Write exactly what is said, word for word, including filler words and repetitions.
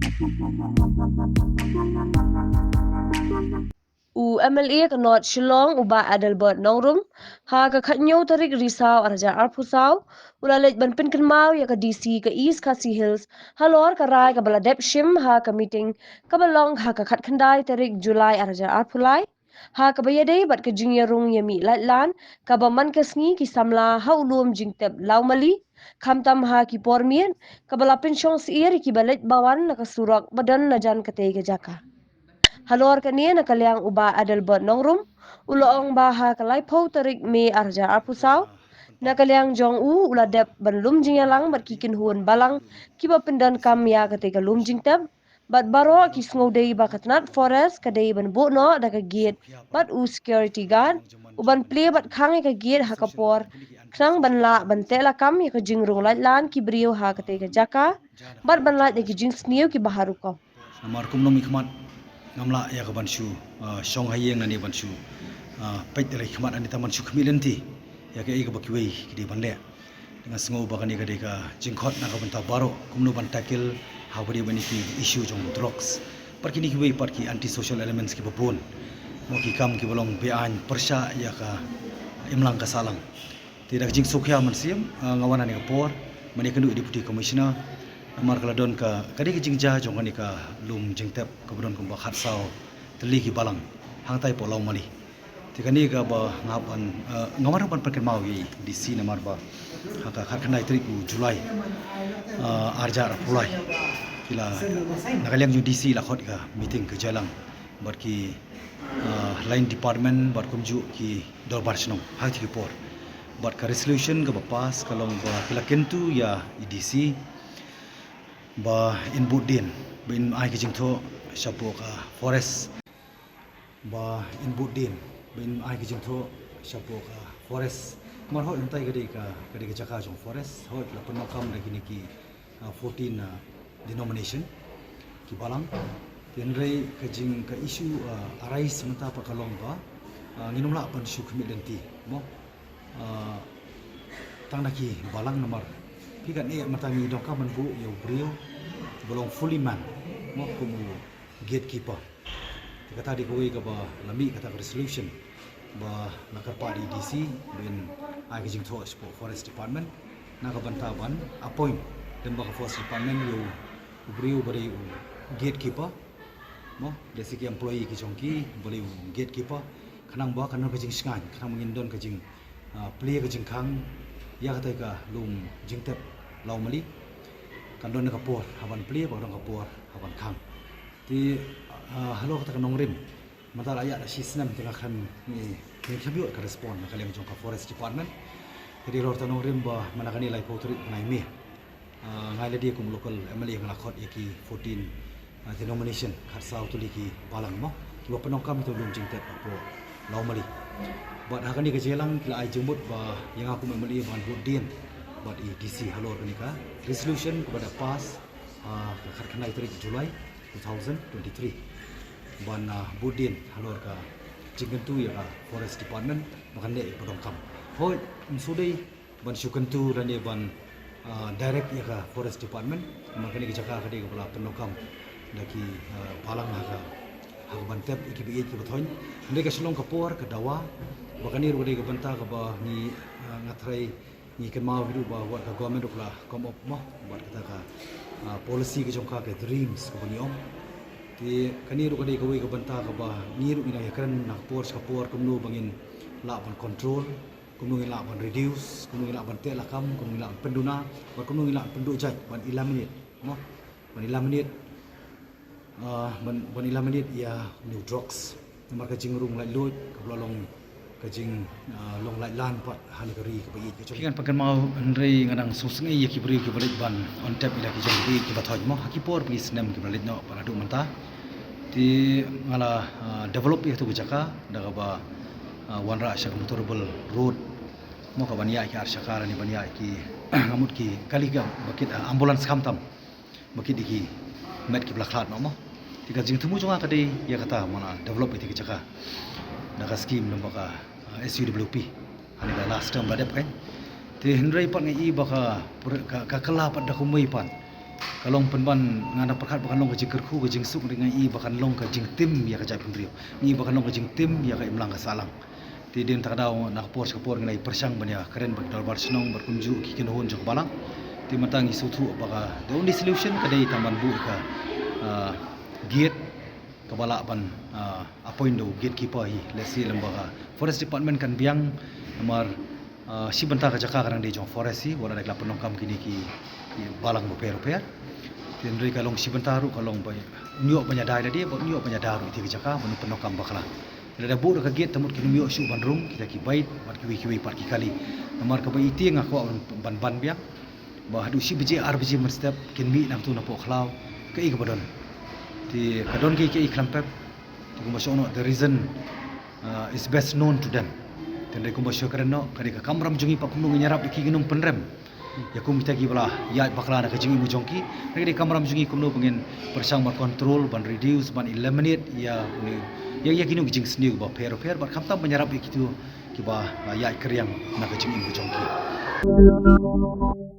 U M L A ka North Shillong, u Bah Adelbert Nongrum, ha ka khatnyo tarik Risaw ar hajar arphew saw, u la leit ban pynkynmaw ïa ka D C ka East Khasi Hills halor ka rai kaba la dep shim ha ka meeting kaba long ha ka khatkhyndai tarik July ar hajar arphew lai, ha kaba ïadei bad ka jingïarung ïa mih laitlan kaba man ka sngi ki samla ha u lum jingtep Lawmali, khamtam ha ki por miet kaba la pynshong syier ïa kiba leit ba wan na ka surok ba don na jan katei ka jaka. Halor kane, na ka liang u Bah Adelbert Nongrum u la ong ba ha ka laiphew tarik May ar hajar arphew saw, na ka liang jong u, u la dep ban lum jingïalang bad ki kynhun balang kiba pyndonkam ïa katei ka lum jingtep, bad baroh ki sngewdei ba ka tnat forest ka dei ban buh noh da ka gate bad u security guard u ban plie bad khang ïa ka gate ha ka por, khnang ban lah ban teh lakam ïa ka jingrung laitlan ki briew ha katei ka jaka, bad ban lait da ki jingsniew kiba ha rukom. Namar kumno mynkhmat ngam lah ïa ka ban shu, ah, shong ha ïing nane ban shu, ah, peit da la ki khmat, nane tang ban shu khmih lynti ïa kaei kaba kiwei ki dei ban leh. Nga sngew ba kane ka dei ka jingkhot na ka bynta baroh, kumno ban tackle ha kaba ïadei bad kine ki issue jong drugs bad kine kiwei pat ki anti social elements kiba bun, mo, ki kam kiba long beaiñ pyrshah ïa ka imlang ka sahlang. Te da ka jingsngewkhia mynsiem, ah, nga wan ha kane ka por ban ïakynduh ïa u Deputy Commissioner, namar ka la don ka, ka dei ka jingjia jong kane ka lum jingtep kaba don kumba khatsaw tylli ki balang hangtai hapoh Lawmali. Te kane kaba nga hap ban, ah, nga wan ruh ban pynkynmaw ïa i D C namar ba ha ka khatkhyndai tarik u July, ah, ar hajar arphew lai, ki la, na ka liang jong u D C la khot ka meeting ka jingïalang bad ki, ah, line department bad kumjuh ki dorbar shnong ha kito ki por. Bad ka resolution kaba pass ka long ba ki la kyntu ïa i D C ba in bud dien, ba in ai ka jingthoh shapoh ka forest, ba in bud dien, ba in ai ka jingthoh shapoh ka forest. Namar hooid, hangtai ka dei ka, ka dei ka jaka jong forest, hooid, la pyndonkam da kine ki, ah, fourteen, ah, denomination ki balang. Hynrei ka jing, ka issue, ah, arise mynta pat ka long ba, ah, ngin ym lah ban shu khmih lynti, mo. Ah, tang da ki balang namar phi kat ne mynta ngi donkam ban buh ïa u briew ba long fully man, mo, kum u gatekeeper. Te kata dei kawei kaba la mih kata ka resolution ba la kyrpad ïa i D C ba in ai ka jingthoh shapoh forest department na ka bynta ban appoint lyngba ka forest department ïa u briew ba dei u gatekeeper, mo, lehse ki employee ki jong ki, ba dei u gatekeeper, khnang ba kan don ka jingshngaiñ, khnang ba ngin don ka jing, ah, plie ka jingkhang ïa katei ka lum jingtep Lawmali. Kan don ka por ha ban plie, ba don ka por ha ban khang. Te, ah, halor kata ka nongrim, mynta la ïaid da shi snem te nga khlem, ngi, ngi khlem ïoh ka respond na ka liang jong ka forest department. Te halor kata ka nongrim ba mynta kane laiphew tarik bnai May, ah, nga lade kum local M L A nga la khot ïa ki fourteen, ah, denomination, khatsaw tylli ki balang, mo, kiba pyndonkam ïa uto u lum jingtep hapoh Lawmali. Bad ha kane ka jingïalang ki la ai jingmut ba ïa nga kum M L A ba ngan bud dien bad i D C halor kane ka resolution kaba da pass, ah, ka khatkhyndai tarik July two thousand twenty-three, ban, ah, bud dien halor ka jingkyntu ïa ka forest department ba kan leh ïa ka pyndonkam. Hooid, ym shu dei ban shu kyntu lane ban, ah, direct ïa ka forest department, namar kane ka jaka ka dei kaba la pyndonkam da ki, ah, balang ha ka, ha ka ban tep ïa kiba ïeit kiba thoiñ. Hynrei ka shu long ka por, ka dawa, ba kane ruh ka dei ka bynta kaba ngi, ah, nga tharai ngi kynmaw hi ruh ba wat ka government ruh ka la come up, mo, bad kata ka, ah, policy ka jong ka, ka DREAMS kaba ngi ong. Te kane ruh ka dei kawei ka bynta kaba ngi ruh ngi nang ïakren na ka por sha ka por kumno ba ngin lah ban control, kumno ngin lah ban reduce, kumno ngin lah ban teh lakam, kumno ngin lah ban pynduna, bad kumno ngin lah ban pynduh jait, ban eliminate, mo, ban eliminate, ah, ban, ban eliminate ïa une u drugs. Namar ka jingrung laitluid kaba la long ka jing, ah, long laitlan pat ha kane ka ri kaba ïeit ka jong ngi. Ngan pynkynmaw, hynrei nga dang sngewsynei ïa ki briew kiba leit ban on tap ïa la ki jong kiba ïeit kiba thoiñ, mo, ha ki por ba ki snem kiba la leit noh pat haduh mynta. Te nga la, ah, develop ïa kato ka jaka da kaba, ah, wanrah sha ka motorable road, mo, ka ban ïaid ki ar shaka lane ban ïaid ki, nga mut ki kali kaba kit, ah, ambulance khamtam ba kit ïa ki met kiba la khlad noh, mo. Te ka jingthmu jong nga ka dei ïa kata, mo, la develop ïa kata ka jaka da ka scheme lyngba ka, ah, S U W P ha kane ka last term ba dep kein. Te hynrei pat nga i ba ka, ka, ka kylla pat da kumwei pat Ka long pynban, nga dang pyrkhat ba kan long ka jingkyrkhu, ka jingsuk, nga i ba kan long ka jingtim ïa ka jaitbynriew. Nga i ba kan long ka jingtim ïa ka imlang ka sahlang. Te dei na kata ka daw, na ka por sha ka por ngi la ïa pyrshang ban ïa kren bad ki dorbar shnong bad kumjuh ki kynhun jong ka balang. Te mynta ngi sngewthuh ba ka, the only solution ka dei tang ban buh ka, ah, gate kaba lah ban, ah, appoint da u gatekeeper hi, lehse lem ba ka Forest Department kan biang, namar, ah, shi bynta ka jaka ka dang dei jong Forest hi, wat la dei ka la pynlong kam kine ki, ki balang bapher bapher. Te hynrei ka long shi bynta ruh ka long ba un ïoh ban ïada lade, ba un ïoh ban ïada ruh ïa ka jaka ban pynlong kam bakla. Lada buh da ka gate, te mut kin ym ïoh shuh ban rung kita ki bait bad kiwei kiwei pat ki kali. Namar kaba ïa iti nga kwah ban ban biang ba haduh shi baje, ar baje mynstep kin mih nangtu na poh khlaw, kaei kaba don. Te ka don kaei kaei khlem pep. Te kumba shu ong noh, the reason, uh, is best known to them. Te hynrei kumba shu kren noh, ka dei ka kamram jong ngi pat kumno ngin ïarap ïa ki, ngin ym pynrem ïa kum kita kiba la ïaid bakla na ka jingim ka jong ki. Ka dei ka kamram jong ngi kumno ba ngin pyrshang ban control, ban reduce, ban eliminate ïa une, ïa, ïa kino ki jingsniew bapher bapher bad khamtam ban ïarap ïa kito kiba la ïaid kyrïang na ka jingim ka jong ki.